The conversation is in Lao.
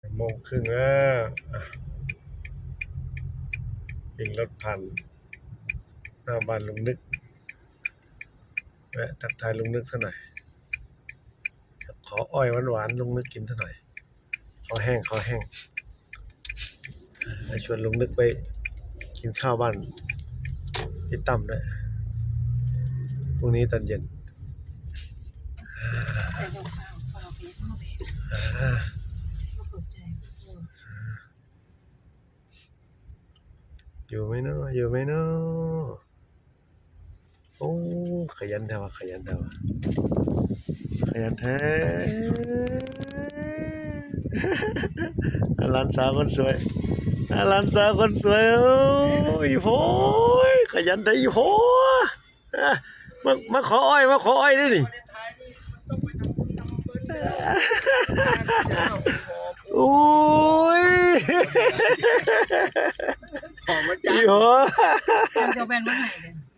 ໂມງຄຶ່ງແລ້ວ ອ່ະ ຂີ່ລົດຜ່ານໜ້າບ້ານລຸງນຶກ ແວະທັກທາຍລຸງນຶກຊະໜ່ອຍ ຂໍອ້ອຍຫວານໆ ລຸງນຶກກິນຊະໜ່ອຍ ຄໍແຫ້ງ ຄໍແຫ້ງ ອ່າ ຊວນລຸງນຶກໄປກິນຂ້າວບ້ານອີ່ຕ່ຳເດີ້ ພລຸ່ງນີ້ຕອນເຢັນ. ຢູ່ໄໝເນາະ ຢູ່ໄໝເນາະ. ໂອ້ ຂະຫຍັນແທ້ວ່າ ຂະຫຍັນແທ້ວ່າ ຂະຫຍັນແທ້ ຫຼານສາວຄົນສວຍ ຫຼານສາວຄົນສວຍ. ໂອ້ຍ ໂອ້ຍ ຂະຫຍັນແທ້ ໂອ້ຍ ມາ ມາຂໍອ້ອຍ ມາຂໍອ້ອຍເດ້ນີ້. ໂອ້ຍ ອີ່ໂຫ ເອົາແວ່ນມາໃຫ້ເດ້.